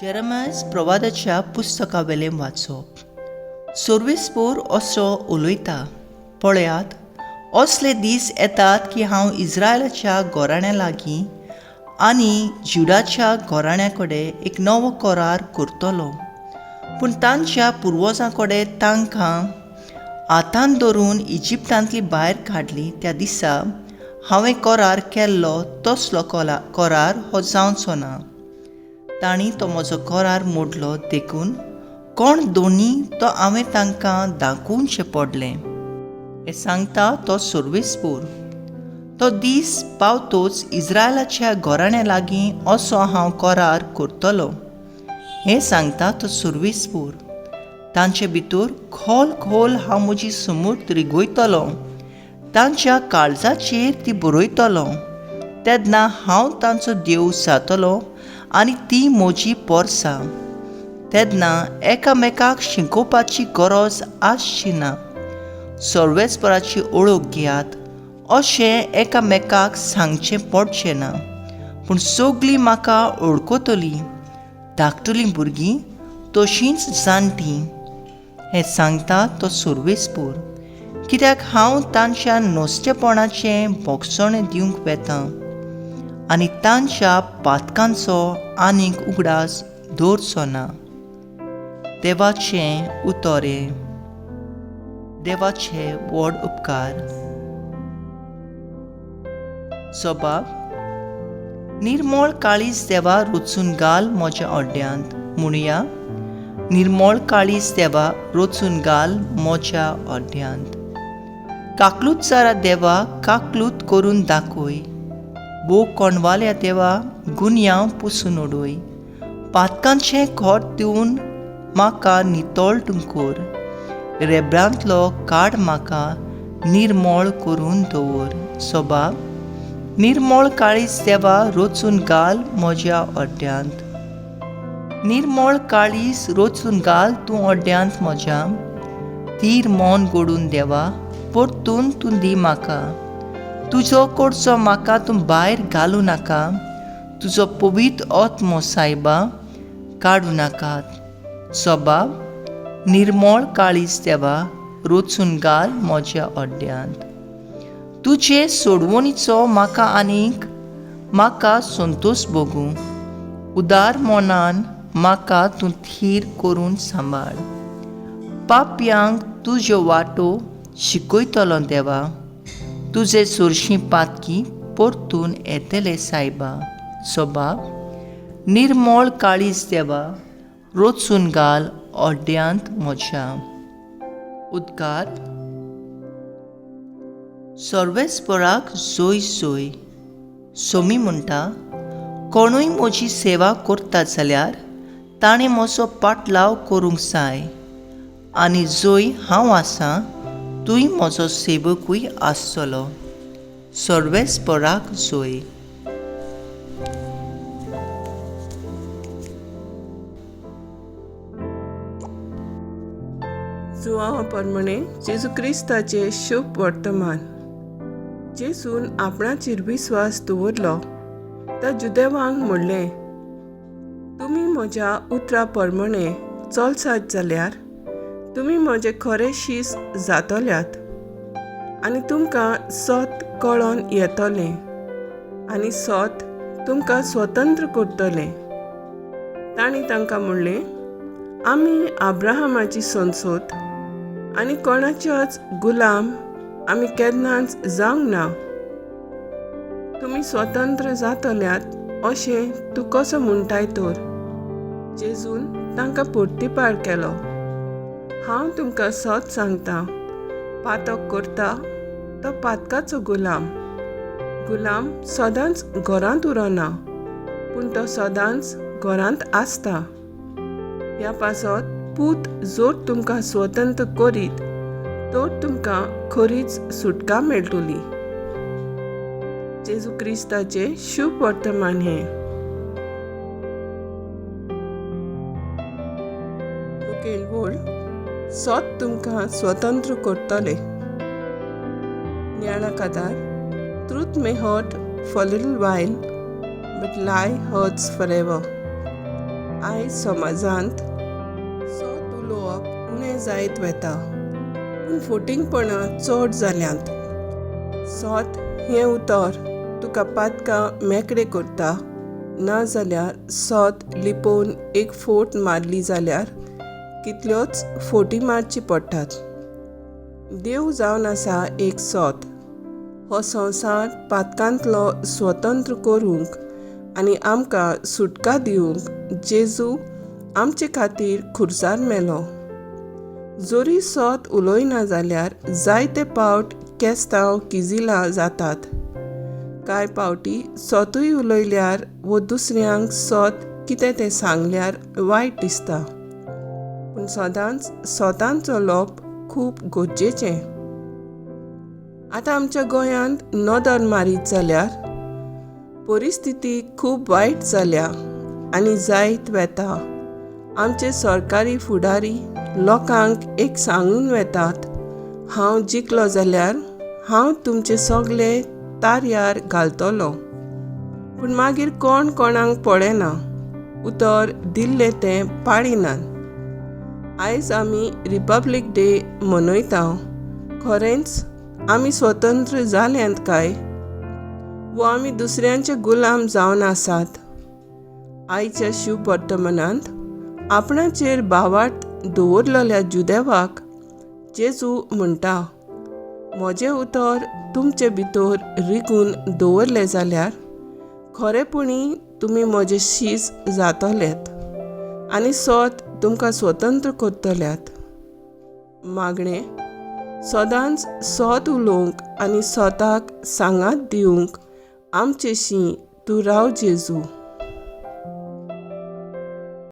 जेरमायस प्रवादाच्या पुस्तका वेलें वाचप. सोर्वेस्पोर असो उलयता, पळयात, असले दीस येतात की हांव इस्रायलाच्या घराण्या लागीं आनी जुडाच्या घराण्या कडेन एक नवो करार करतलो. पूण तांच्या पुर्वजां कडेन तांकां हातान धरून इजिप्तांतली भायर काडली त्या दिसा हांवें करार केल्लो तसलो करार हो जावचो ना. तांणी तो म्हजो करार मोडलो, देखून कोण दोनी तो हांवें तांकां दाखोवचें पडलें. हें सांगता तो सर्वेस्पोर. तो दीस पावतोच इस्रायलाच्या घराण्या लागीं असो हांव करार करतलो. हें सांगता तो सर्वेस्पोर. तांचे भितर खोल खोल हांव म्हजी समूर्त रिगयतलो, तांच्या काळजाचेर ती बरयतलो. तेन्ना हांव तांचो देव जातलो आनी ती म्हजी पोरसां. तेन्ना एकामेकाक शिकोवपाची गरज आसची ना. सर्वेस्पराची ओळख घेयात अशें एकामेकाक सांगचें पडचें ना, पूण सगळीं म्हाका वळखतलीं, धाकटुलीं भुरगीं तशींच जाणटीं. हें सांगता तो सर्वेस्पोर. कित्याक हांव तांच्या नस्तेपणाचें भोगसणें दिवंक वेतां आनी तांच्या पातकांचो आनीक उगडास दवरचो ना. देवाचें उतर हें. देवाचे व्हड उपकार. सबाब निर्मळ काळीज देवा रोचून घाल म्हज्या अड्ड्यांत. म्हणुया, निर्मळ काळीज देवा रोचून घाल म्हज्या अड्ड्यांत. काकलूत सारा देवा काकलूत करून दाखय. भोव कोणवाल्या देवा गुन्यांव पुसून उडय. पातकांचें खोट दिवन म्हाका नितळ तूं कर. रेब्रांतलो काड म्हाका निर्मळ करून दवर. सबाब निर्मळ काळीज देवा रोचून घाल म्हज्या अड्ड्यांत. निर्मळ काळीज रोचून घाल तूं अड्ड्यांत म्हज्या. तीर मन गोडून देवा परतून तूं दी म्हाका. तुजो कडचो म्हाका तूं भायर घालूं नाका. तुजो पवित्र आत्मो सायबा काडूं नाकात. सबाब निर्मळ काळीज देवा रोचून घाल म्हज्या अड्ड्यांत. तुजे सोडवणीचो म्हाका आनीक म्हाका संतोश भोगूं. उदार मनान म्हाका तूं थीर करून सांबाळ. पापयांक तुज्यो वाटो शिकयतलो देवा. तुजे सोरशीं पातकी परतून येतले सायबा. सबाब निर्मळ काळीज देवा रोचून घाल अड्ड्यांत म्हज्या. उद्गार. सर्वेस्पराक जोय जोय. सोमी म्हणटा, कोणूय म्हजी सेवा करता जाल्यार ताणें म्हजो पाटलाव करूंक जाय, आनी जंय हांव आसा तूंय म्हजो सेवकूय आसतलो. सर्वेस्पराक जोय. जुआंव परमणे जेजू क्रिस्ताचें शुभ वर्तमान. जेजून आपणाचेर विस्वास दवरलो त्या जुदेवांक म्हणलें, तुमी म्हज्या उतरा परमणे चलसात जाल्यार तुमी म्हजे खरे शीस जातल्यात आनी तुमकां सत कळोन येतलें आनी सत तुमकां स्वतंत्र करतलें. तांणी तांकां म्हणलें, आमी अब्राहमाची संसद आनी कोणाच्याच गुलाम आमी केन्नाच जावंक ना. तुमी स्वतंत्र जातल्यात अशें तूं कसो म्हणटाय तर? जेजून तांकां परतिपाळ केलो, हांव तुमकां सत सांगता, पातक करता तो पातकाचो गुलाम. गुलाम सदांच घरांत उरना, पूण तो सदांच घरांत आसता. ह्या पासत पूत जर तुमकां स्वतंत्र करीत तर तुमकां खरीच सुटका मेळटली. जेजू क्रिस्ताचें शुभ वर्तमान हें. मुखेल वळ सत तुमकां स्वतंत्र करतले. ज्ञाना कादार. Truth may hurt for little while, but lie hurts forever. आयज समाजांत सत उलोवप उणें जायत वता, पूण फटींगपणां चड जाल्यांत. सत हें उतर तुका पातकां मेकळें करता, नाजाल्यार सत लिपोवन एक फोट मारली जाल्यार कितल्योच फोटी मारची पडटात. देव जावन आसा एक सत. हो संवसार पातकांतलो स्वतंत्र करूंक आनी आमकां सुटका दिवंक जेजू आमचे खातीर खुर्सार मेलो. जरी सत उलयना जाल्यार जायते पावट केस्तांव किजिलां जातात. कांय पावटी सतूय उलयल्यार वो दुसऱ्यांक सत कितें तें सांगल्यार वायट दिसता, पूण सदांच सतान चलप खूब गरजेचें. आतां आमच्या गोंयांत नदर मारीत जाल्यार परिस्थिती खूब वायट जाल्या आनी जायत वेता. आमचे सरकारी फुडारी लोकांक एक सांगून वेतात, हांव जिखलो जाल्यार हांव तुमचे सगले तारयार घालतलो, पूण मागीर कोण कोणाक पळयना, उतर दिल्लें तें पाळिनात. आयज आमी रिपब्लीक डे मनयता, खरेंच आमी स्वतंत्र जाल्यांत काय वो आमी दुसऱ्यांचे गुलाम जावन आसात? आयच्या शिव वर्तमानांत आपणाचेर भावार्थ दवरलेल्या जुदेवाक जेजू म्हणटा, म्हजें उतर तुमचे भितर रिगून दवरलें जाल्यार खरेपणी तुमी म्हजे शीस जातलेत आनी सत तुमकां स्वतंत्र करतल्यात. मागणें, सदांच सत उलोवंक आनी स्वताक सांगात दिवंक आमचेशी तूं राव जेजू.